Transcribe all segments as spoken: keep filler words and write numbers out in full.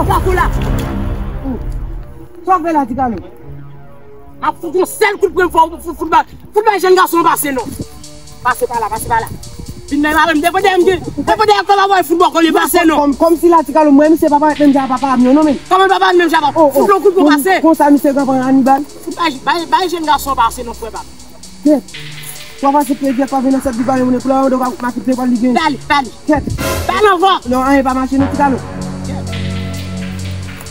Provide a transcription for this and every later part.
Kakou la. Sa w fè la, Ti Kalo? Ap fout yon sèl kout pwen fò, fout, fout bay, fout bay jèn gason an pase non. Pase pa la, pase pa la. Vin nan la menm, depo dèyè m gen, depo dèyè m fè pa bay fout bò kole pase non. Kòm, kòm si la Ti Kalo, mwen, misye pa parèt menm jan papa m yo non, men. Kòman papa m menm jan papa? Oh, oh. Fout yon kout pwen pase. Konsa, misye pran Anibal. Fout bay, bay, bay jèn gason an pase non, frè pa m. Kèt. Papa se pye dyèt pa vin nan sèt di pa yon moun pou la, ou ka makit se pa li gen. Pale, pale. Kèt. Pale ankò. Non, anyen pa mache, non, Ti Kalo.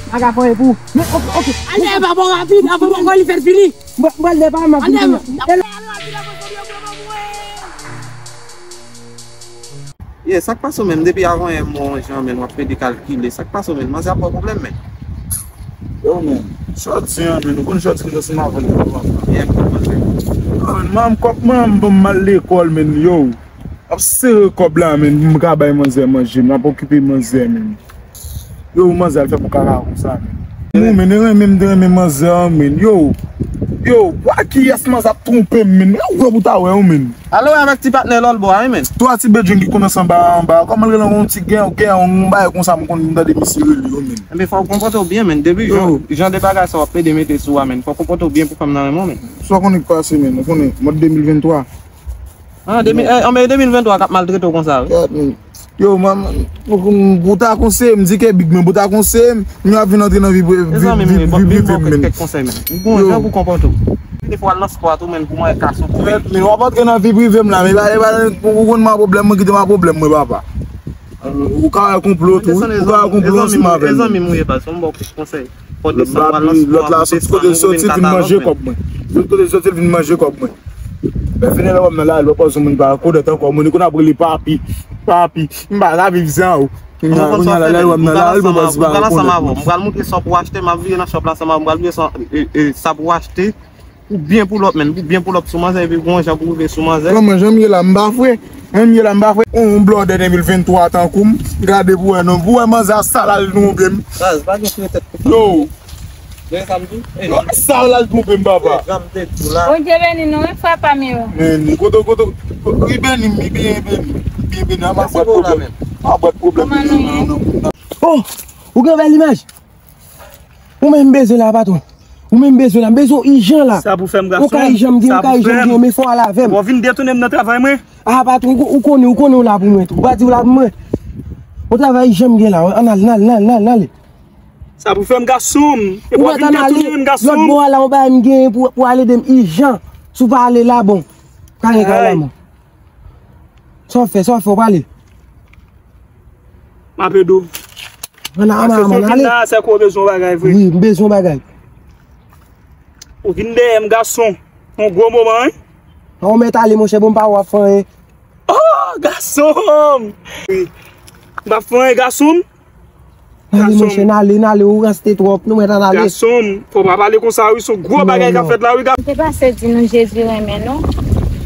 Aga fò e pou. Men, ok, ok. Anyen pa bon rapid, avan mwen li fè fini. Mwen, mwen, lè pa m ap vin. Anyen, anyen rapid, avan mwen li fè fini. Yeah, sa k pase w menm? Depi avan yè m wè w jan, men w ap pede kalkile. Sa k pase w menm? Manzè ap ba w pwoblèm, men. Yo, men, jodi a, men, ou konn jodi ki ansanm avè l, yo, papa. Yeah, m konn manzè. Yo, men, manman m, kòb manman m ban m al lekòl, men, yo. Ap sere kòb la, men, m ka bay manzè manje, m ap okipe manzè, men. Yo, manzè al fè pou kaka konsa, men. Ou, men, renmen m, renmen manzè an, men. Yo, yo, wa kiyès manzè ap twonpe m, men. Yo, gwo bout a wè, yo, men. Ale wè avèk ti patnè lòlbò a wi, men. Twa ti bedjwen ki konn ansanm anba, anba. Kòman l rele yon ti gen, gen, yon bagay konsa m konn tande misye rele yo, men. Enben, fò w konpòte w byen, men. Depi jan, jan de bagay sa w ap plede mete sou a, men. Fò w konpòte w byen pou fanm nan renmen w, men. Sa w konnen k pase, men. Ou konnen, mòd de mil venntwa. Ah, de mil, eh, anben, de mil venntwa k ap maltrete w konsa, wi. Gad, men. Yo, manman, pou, pou ta konseye m, di ke big men, pou ta konseye m, nou ap vin antre nan vi, vi, vi, vi prive m, men. Mezanmi, men, bon, men, bon, kèk konsèy, men. Ou gon jan pou konpòte w. Defwa w al nan spò a tou, men, pou mwen, ka sou pou men. Men w ap antre nan vi prive m la, men pa, pa, ou konn mwen pwoblèm, mwen kite mwen pwoblèm, mwen, papa. Ou ka wè konplo tou, ou ka wè konplo ansanm avè m. Mezanmi, mwen, baz, mwen ba w kèk konsèy. Fò desann, pral nan spò a, pou desann, ou vin vin ka talon, men. Lòt la sot kote soti vin manje kòb mwen. Sot kote soti vin manje kòb mwen. Lè fini lè w ap nan lari, w ap wè yon moun pa kodèt ankò, moun konn ap rele papi, papi. M pa ka viv san ou. Kounye a, kounye a, lè w ap nan lari, w ap wè si pa yon kodèt. M pral ansanm avè w. M pral montre sa pou w achte, m ap vire nan shop la ansanm avè w. M pral montre sa, e, e, sa pou w achte. Ou byen pull up, men. Ou byen pull up sou manzè, epi gon jan pou rive sou manzè. Kòman jan m ye la, m pa fre. Jan m ye la, m pa fre. On, on blòdè de mil venntwa tankou m. Gade pou wè non. Pou wè manzè a sa l al twonpe m. Baz, pa gen fre tèt pou sa. Yo. Tande sa m di w? Yo, sa l al twonpe m, papa. Jan m te di w la. Bondye beni nou, wi, frè pa m yo. Men, kote, kote, kote, li beni m, li byen beni. Li byen beni, a m ap bwat pwoblèm. A m ap bwat pwoblèm. Kòman nou ye? Oh, ou gen bèl imaj? Ou menm m bezwen la, patwon. Ou menm m bezwen la. M bezwen w ijan la. Sa pou fè m, gason. Ou ka ijan m gen, ou ka ijan m gen, men fò w al avè m. Ou vin detounen m nan travay mwen. Ah, patwon, ou, ou konnen, ou konnen w la pou mwen tou. Ou pa di w la pou mwen. Yon travay ijan m gen la. Ann al, ann al, ann al, ann al, ann ale. Sa pou fè m, gason m. Epi w vin detounen m, gason m. Lòt bò a la, yon bagay m gen pou, pou al ede m ijan. Si w pa ale la, bon. Kale kay la, mwen. Sa w fè, sa w fè, w pale. M ap ede w. Ann, ann, ann, ann, ale. Paske si w vin la, se ke w bezwen yon bagay vre. Wi, m bezwen yon bagay. Ou vin dèyè m, gason. Yon gwo moman, wi. An, ou mèt ale, monchè, bon, m pa wè w ap fè anyen. Oh, gason m! Wi. M p ap fè anyen, gason m. N ale, monchè, n ale, n ale, ou ranste twòp, nou mèt ann ale. Gason m, fò w pa pale konsa, wi, se yon gwo bagay k ap fèt la, wi, gason. Te pase di nou Jezi renmen nou,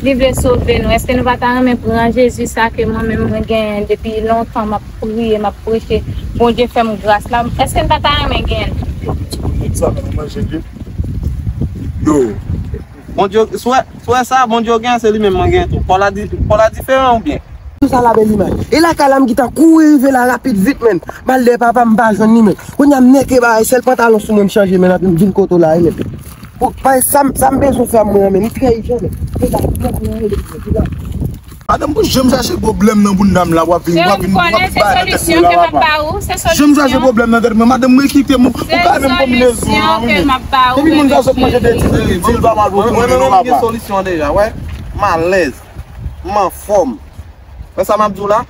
li vle sove nou. Èske nou pa ta renmen pran Jezi sa ke mwen menm mwen genyen depi lontan, m ap priye, m ap preche, Bondye fè m gras la, èske n pa ta renmen genyen l? Yo, ti kout nèg sa, men nou manje vye. Yo. Bondye, swè, swè sa, Bondye w genyen, se li menm mwen genyen tou. Kò la di, kò la diferan oubyen? Tout sa la bèl imaj. E lakay la m gentan kouri rive la rapid vit, men. M al dèyè papa m, m pa jwenn li, men. Kounye a m nèke bagay, sèl pantalon sou mwen m chanje, men, anpi m vin kote w la, wi, men. Pou, pa, sa m, sa m bezwen fè a mwen, men. M trè ijan, men. Se la, m trè ijan, men. Madanm, pou jan m chache pwoblèm nan bounda m la, w ap vin, w ap vin, w ap vin bay nan tèt mwen la, papa. Jan m chache pwoblèm nan tèt mwen, madanm, mwen kite m, ou ka menm konbinezon an, wi, men. Depi moun sa sot manje de ti, di l pa mal pou koumen non, papa. Mwen menm, mwen gen solisyon deja, wè. M alèz. M anfòm. Wè sa m ap di w la?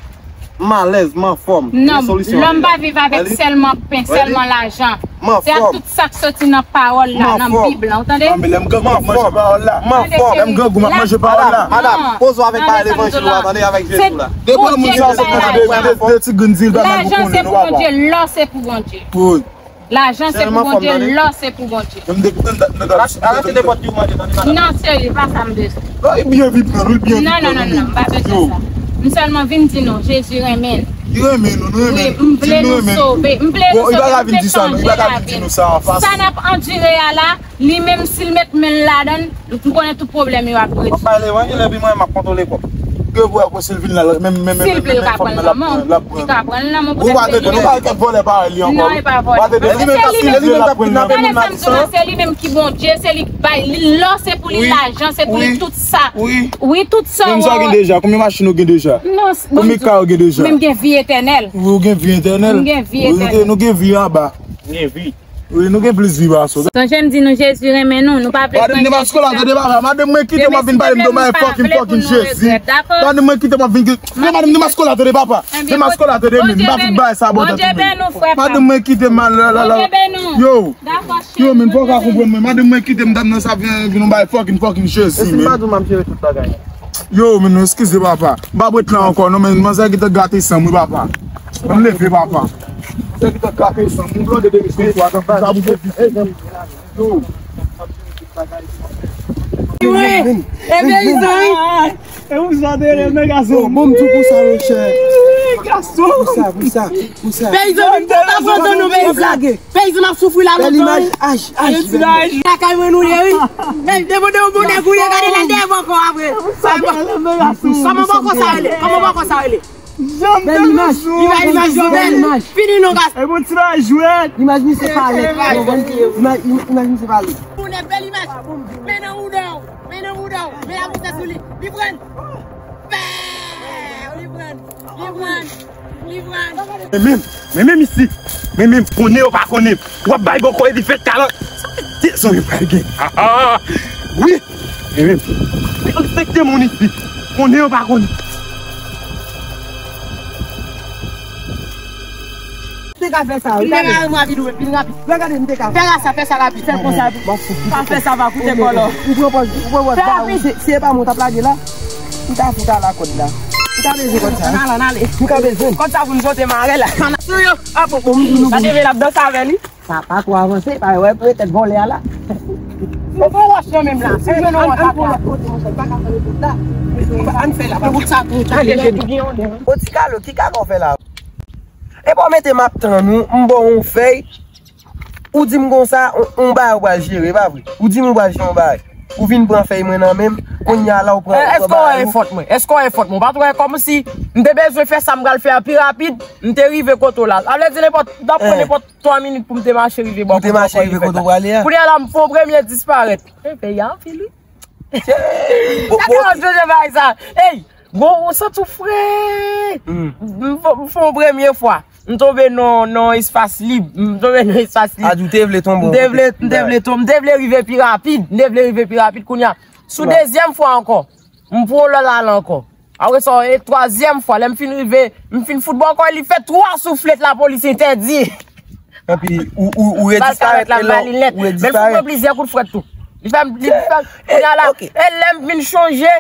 M alèz, m anfòm. Non, lòm pa viv avèk sèlman pen, sèlman lajan. Se ak tout sa k soti nan pawòl la, nan Bib la, ou tande? Non, men lè m grangou, m ap manje pawòl la. M anfòm. Lè m grangou, m ap manje pawòl la. Madam, poze w avèk bagay levanjil ou a, tande, avèk Jezi la. Depi moun sa sot manje de, de, de ti grenn di l pa mal pou koumen non, papa. Lajan se pou Bondye, lò se pou Bondye. Lajan se pou Bondye, lò se pou Bondye. Arete nenpòt ki w mande, tande, madanm. Non, serye, pa sa m bezwen. Non, li byen vit, non, li byen vit, non, non, non, non, m pa bezwen sa. M sèlman vin di nou, Jezi renmen n. Li renmen nou, nou renmen l. Wi, m vle nou sove. M vle nou sove, m vle chanje lavi n. Sa n ap andire a la, li menm, si l met men l ladan l, m konnen tout pwoblèm yo ap rezoud. W ap bay levanjil epi mwen, m ap kontwole kò w. Ke vwè ko si l vin la, menm, menm, menm, menm fanm nan l ap pran, l ap pran. Ou pa tande, nou pa kèk vòlè parèy li ankò. Non, li pa vòlè. Ou pa tande, li menm k ap kidnape moun nan. Tande sa m di w la, se li menm ki Bondye, se li k bay, li lò, se pou li lajan, se pou li tout sa. Wi, tout sa. Konbyen sa w gen deja? Konbyen machin ou gen deja? Konbyen kay ou gen deja? Men m gen vi etènèl. Ou gen vi etènèl? M gen vi etènèl. Nou gen vi anba. Gen vi. Wi, nou gen plis vi pase w. Sonje m di nou Jezi renmen nou, nou pa vle pran Jezi. Madanm, demaskolate de papa. Madanm mwen kite m ap vin pale m de bagay fucking, fucking Jezi. Madanm mwen kite m ap vin. Madanm, demaskolate de papa. Demaskolate de men. M pa vin bay sa bò tèt ou men. Madanm mwen kite m al la la la. Yo. Yo, men fò w ka konprann mwen. Madanm mwen kite m dam nan sa vin vin nou bay fucking, fucking Jezi men. Yo, men nou eskize papa. M p ap ret la ankò non, men manzè gentan gate san m wi papa. Ann leve papa. Manzè gentan gate san m. Moun blòde depi sou swa nan sa pou fè. Yo. Wi, e peyizan wi. E ou sa de rele men gason. Bon, m tou pou sa monchè. Gason. Pou sa, pou sa, pou sa. Peyizan vin kontan pran tan nou peyizan. Peyizan ap soufri la lontan wi. Bèl imaj, aj, aj. Lakay mwen nou ye wi. Ey, devan de yon bon nèg ou ye, gade la devan kò apre. Kòman bòkò sa rele? Kòman bòkò sa rele? Bèl imaj. Imaj, imaj yo bèl. Fini non, gason. E bon ti bagay jwèt. Imaj misye pale. Imaj, imaj misye pale. Moun nèg bèl imaj. Men nan wouda w. Men nan wouda w. Men la misye sou li. Li pran. Pè! Li pran. Li pran. Li pran. Men menm, men menm isi. Men menm, konnen yo pa konnen. W ap bay bòkò e li fè talon. Sa fè de zan yo pral gen. Ha, ha. Wi. Men menm. Se yon sekte moun isi. Konnen yo pa konnen. M te ka fè sa, wi. M te ka remwa vin rapid, rapid. Regade, m te ka. Fè sa, fè sa rapid, fè konsa. Pa fè sa, va koute kòlò. Ou pran pòz, ou pran pòz ba ou. Se, se pa mwen t ap lage la. Ou ta fout ala kòd la. Ou ta bezwen kòd sa. Ann ale, ann ale. Ou ta bezwen. Kòd sa pou n sote mare la. Sou yo. Ap, bon, m di nou. Sa te vle l ap danse avè li. Sa pa twò avanse, pa wè petèt vòlè a la. Mwen pran wòch nan men m la. Si m jwenn yon wòch ap la. Ann fè la, pa wout sa tou. Ann fè la. O ti kalo, ki kaka w fè la? Epi w mete m ap tann ou, m ba w yon fèy. Ou di m konsa, yon, yon bagay ou pral jere, pa vre? Ou di m ou pral jere yon bagay. Ou vin pran fèy mwen nan men m, kounye a la ou pran, ou pran bagay ou. Èske w wè fòt mwen? Èske w wè fòt mwen? Ou pa t wè kòmsi m te bezwen fè sa m pral fè a pi rapid, m te rive kote w la. Sa vle di nenpòt, m t ap pran nenpòt twa minit pou m te mache rive bò kote w prale a. Kounye a la, m fè yon premye disparèt. E peyi a anpil, wi. Sa te wè jwenn bagay sa. Ey, bon, ou santi w fre. M fè, m fè yon premye fwa. M tonbe nan, nan espas lib. M tonbe nan espas lib. A di w te vle tonbe yon kote. M te vle, m te vle tonbe. M te vle rive pi rapid. M te vle rive pi rapid. Kounye a, sou dezyèm fwa ankò, m pran lòt la ankò. Apre sa, e twazyèm fwa, lè m fin rive, m fin fout bòkò, li fè twa souflèt lapolis entèdi. Epi, ou, ou, ou redisparèt, e lè ou redisparèt. Men m fout pran plizyè kout frèt tou. Li fè m, li fè m, kounye a la, e lè m vin chonje,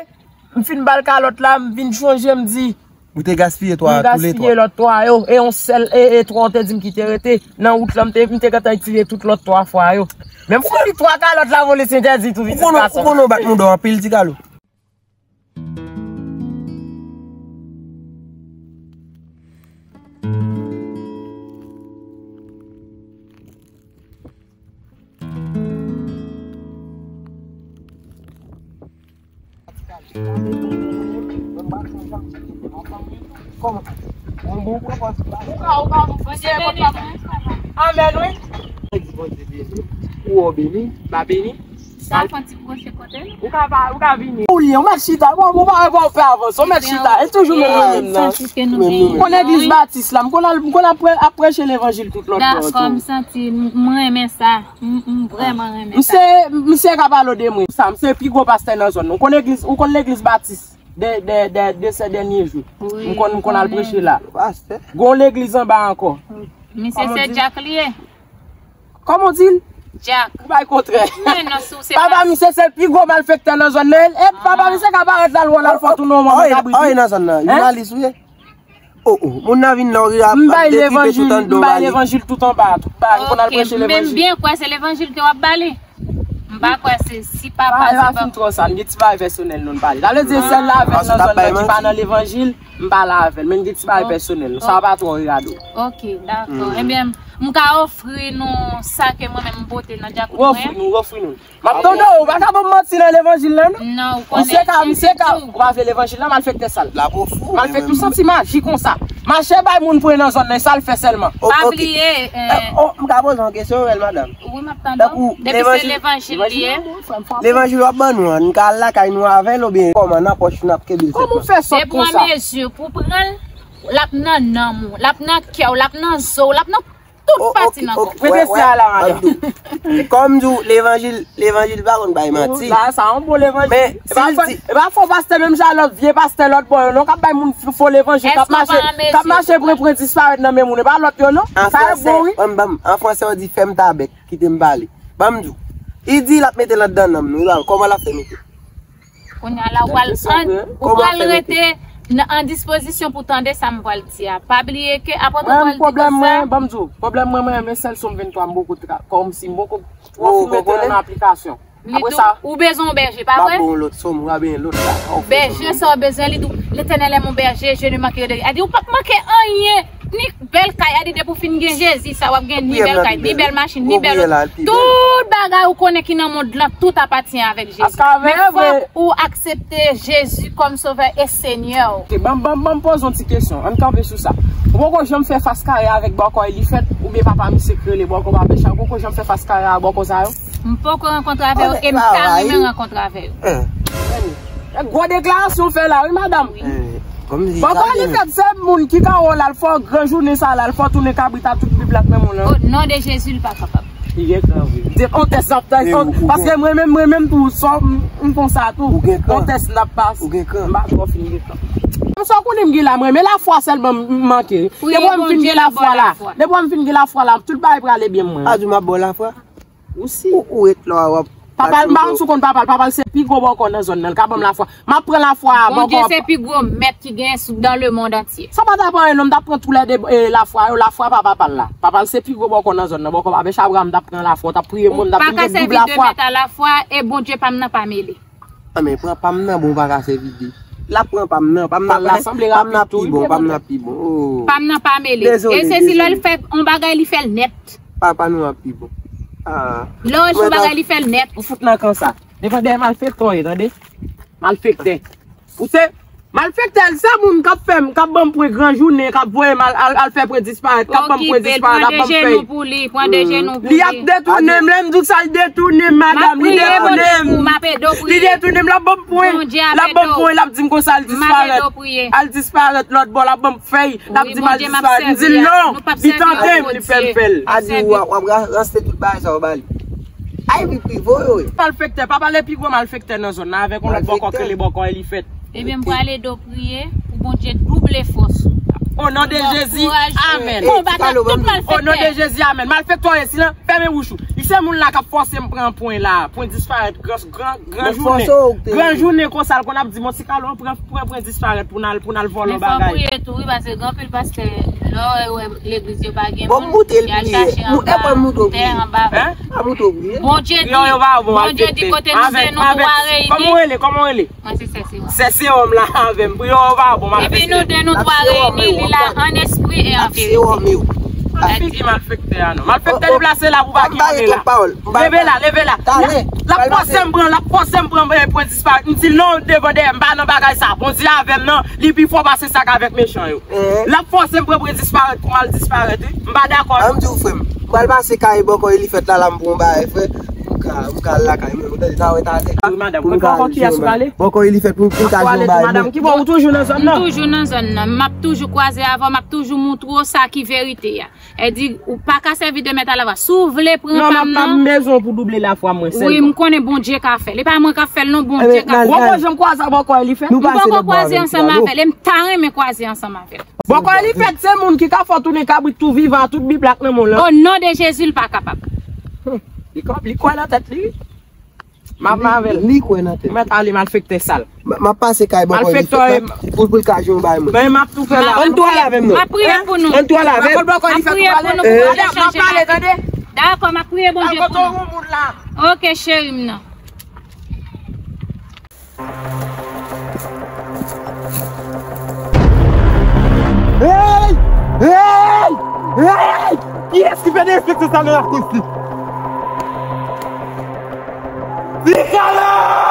m fin ba l kalòt la, m vin chonje, m di, ou te gaspiye twa a, tou le twa. M gaspiye lòt twa yo, e yon sèl, e, e twa ou te di m ki te rete. Nan wout la, m te, m te gentan itilize tout lòt twa fwa yo. Men m fout li twa kalòt lapolis entèdi tou, pitit gason. Ou konnen, ou konnen w bat mouda w anpil, ti kalo. Amèn, wi. Ou beni, m pa beni. Sa fè yon ti pwoche kote l. Ou ka pa, ou ka vini. Ou li, ou mèt chita. Bon, bon, pa, pa, pa fè avanse. Ou mèt chita. E toujou menm mwen menm nan. Ou konn legliz batis la. M konn al, m konn ap pre-, ap preche levanjil tout lòt bò tou. Dakò, m santi, m, m renmen sa. M, m vrèman renmen sa. Misye, misye ka pale de mwen. Sa, misye pi gwo pastè nan zòn nan. Ou konn legliz, ou konn legliz batis de, de, de, de sè dènye jou. M konn, m konn al preche la. Pastè. Gon legliz anba ankò. Misye se dyak li ye. Kòman w di l? Dyak. Ou bay kontrè. Men non, si w se papa misye se pi gwo malfektè nan zòn nan. E papa misye ka parèt la, l wè l al fè tou nan yon kabrit. Anyen nan zòn nan. Jounalis ou ye? O, o, moun nan vin la, w ap detripe tout anndan w ba li. M bay levanjil tout anba, tout bagay. M konn al preche levanjil. Men m byen kwè se levanjil ke w ap ba li. M pa kwè se si papa se pa. Bagay la fin twò sal, gen ti bagay pèsonèl nou n pale. Sa vle di sèl la avè l nan zòn nan ki pa nan levanjil, m pale avè l. Men gen ti bagay pèsonèl nou, sa pa twò regade w. Ok, dakò. Ebyen, M ka ofri nou sa ke mwen menm m pote nan djakout mwen. Ou ofri nou, ou ofri nou. M ap tande w, ou pa ka ban m manti nan levanjil la, non. Non, ou konnen. Misye ka, misye ka, ou pa vle levanjil la, malfektè sal. L ap ofri w. Malfektè, ou santi maji konsa. Mache bay moun pwen nan zòn nan, e sa l fè sèlman. Pa bliye. M ka poze yon kesyon, bèl madanm. Wi, m ap tande w. Depi se levanjil li ye. Levanjil w ap ban nou an, n ka al lakay nou avè l oubyen kòman, nan pòch n ap kenbe l sèlman? Kòman w fè sòt konsa? Depi w an mezi pou pran l, l ap nan nanm ou, l ap nan kè w, l ap nan zo w, l ap nan tout pati nan kò w. Mete se a la, madanm. Kòm di w, levanjil, levanjil pa konn bay manti. La, sa yon bon levanjil. Men, si l di. E pa fo pastè menm jan lòt vye pastè lòt bò yo, non, k ap bay moun fo levanjil, k ap mache, k ap mache pran pwen disparèt nan men moun. E pa lòt yo, non. Sa yo bon, wi. An fransè, yo di fèm ta bèk. Kite m pale. Ban m di w. Li di l ap mete l anndan nanm nou. Kòman l ap fè mete? Kounye a la, ou pral an, ou pral rete nan, an dispozisyon pou tande sa m pral di a. Pa bliye ke apre ou pral di konsa. Mwen, pwoblèm mwen, ban m di w, pwoblèm mwen, mwen, men sèl Sòm venntwa, m poko tra-, kòmsi m poko twò fin mete l nan aplikasyon. Apre sa, ou bezwen yon bèje, pa vre? M ap ba w lòt Sòm, ou ka benyen lòt la. Bèje sa w bezwen, li di w, Letènèl è mon bèje, je ne manquerai de rien. A di, ou p ap manke anyen. Ni bèl kay, a di depi w fin gen Jezi, sa w ap gen ni bèl kay, ni bèl machin, ni bèl oto. Tout bagay ou konnen ki nan mond lan, tout apatyen avèk Jezi. Men fòk ou aksepte Jezi kòm Sovè e Senyè w. Ok, ban m, ban m, ban m poze yon ti kesyon. Ann kanpe sou sa. Ou poko janm fè fas kare avèk bòkò Elifèt oubyen papa misye k rele bòkò Papa Bicha? Ou poko janm fè fas kare avèk bòkò sa yo? M poko rankontre avè yo e m ta renmen rankontre avè yo. Gwo deklarasyon w fè la, wi, madanm. Bòkò Elifèt se moun ki ka wè w la, l fè w gran jounen sa la, l fè w tounen kabrit a tout Bib la k nan men w lan. O non de Jezi, l pa kapab. Li gen kran vre. Se yon tès l ap fè, paske mwen menm, mwen menm tou, sò m, m konsa tou. Yon tès l ap pase. M pa twò fin gen kran. M sò konnen m gen la, mwen, men lafwa sèlman m manke. Depi m fin gen lafwa la, depi m fin gen lafwa la, tout bagay prale byen mwen. A di m ap ba w lafwa? Ou si. Ou, ou ret la, w ap. Papa l, m pa konn si w konn papa l, papa l se pi gwo bòkò nan zòn nan, l ka ban m lafwa. M ap pran lafwa a bòkò. Bondye se pi gwo mèt ki gen sou, dans le monde entier. Sa pa t ap anyen non, m t ap pran toulède, e, lafwa yo, lafwa pa papa l la. Papa l se pi gwo bòkò nan zòn nan, bòkò pa Bèch Abraram, m t ap pran lafwa, w t ap priye mwen, m t ap vin gen doub lafwa. Ou pa ka sèvi de mèt a lafwa e Bondye pa m nan pa mele. A men pran pa m nan bon, ou pa ka sèvi de. L ap pran pa m nan, pa m nan, pa m nan pi bon, pa m nan pi bon. Oh. Pa m nan pa mele. E se si lè l fè yon bagay, li fè l nèt. Papa nou an pi bon. Ah. Lè w jwe bagay, li fè l nèt. Ou fout nan kan sa. Devan dèyè malfektè w ye, tande? Malfektè. Ou se malfektè, l se moun k ap fè m, k ap ban m pwen gran jounen, k ap voye m al, al, al fè pwen disparèt, k ap ban m pwen disparèt, ap ban m fèy. Pran de je nou pou li, pran de je nou pou li. Li ap detounen m, lè m di w sa, l detounen m, madanm, li detounen m. Li detounen m, l ap ban m pwen, l ap ban m pwen, l ap di m konsa, al disparèt. Al disparèt lòt bò, l ap ban m fèy, l ap di m al disparèt. M di l non, li tante m, li fè m fè l. A di w ap, w ap ra-, ranse tout bagay sa yo ba li. Ay, pi, pi vo yo ye. Malfektè, pa pale pi gwo malfektè nan zòn nan avèk yon lòt bòkò k rele bòkò Elifèt. Ebyen, m prale do priye pou Bondye double fòs ou. O non de Jezi, amèn. Konba tout malfektè. O non de Jezi, amèn. Malfektè w ye, silan, fèmen bouch ou. Li se moun la k ap fòse m pran pwen la, pwen disparèt, gran, gran, gran jounen. Gran jounen konsa, l konn ap di m, ti Kalo, pran, pran pwen disparèt pou n al, pou n al vòlò bagay. Men fò priye tou, wi, paske gen anpil pastè, lè w wè legliz yo pa gen moun, y al chache anba tè, anba. Bondye di, Bondye di kote nou de nou twa reyini. Kòman w rele? Kòman w rele? Mwen se Sè Sewòm. Sè Sewòm la avè m. Priye w pa bon, m ap. Epi nou de nou twa reyini, li la an espri e an verite. Ap figi malfektè a non. Malfektè deplase la pou pa ki moun la. Leve la, leve la. L ap fòse m pran, l ap fòse m pran, eh, pwen disparèt. M di l non, devan dèyè, m pa nan bagay sa. Bondye avè m nan, li pi fò pase sa k avèk mechan yo. L ap fòse m pran pwen disparèt pou m al disparèt, wi. M pa dakò. An m di w, frè m, m pral pase kay bòkò Elifèt la, la m pran yon bagay, frè. M ka, m ka al lakay mwen, ou tande, ta wè, ta tè. Wi, madanm, pou m ka al jwenn yon bagay. Bòkò Elifèt, pou m ka jwenn yon bagay. Madanm, ki bò, ou toujou nan zòn nan? M toujou nan zòn nan. M ap toujou kwaze avè w, m ap toujou moutre w sa ki verite a. E di, ou pa ka sèvi de mèt a lafwa. Si w vle pran pa m nan. Non, m ap, m bezwen w pou double lafwa mwen sèlman. Wi, m konnen Bondye ka fè l. E pa mwen k ap fè l non, Bondye ka fè l. Ou poko janm kwaze avè bòkò Elifèt? Nou pase lòt bò avè l. M poko kwaze ansanm avè l. E m ta renmen kwaze ansanm avè l. Bòkò Elifèt se moun ki ka fè w tounen kabrit tou vivan, tout Bib la k nan men w lan. O non de Jezi, l pa kapab. Li kwè nan tèt li, wi. M ap avè l. Li kwè nan tèt li. Mèt ale malfektè sal. M ap pase kay bòkò Elifèt la pou, pou l ka jwenn yon bagay mwen. Men m ap tou fè la. Ann tou al avè m non. M ap priye pou nou. Ann tou al avè m. M ap priye pou nou pou Bondye chanje lavi. Dakò, m ap priye Bondye pou nou. Ok, cheri m nan. Hey! Hey! Hey! Kiyès ki fè derespeksyon sa nan lakou isit? Ti Kala!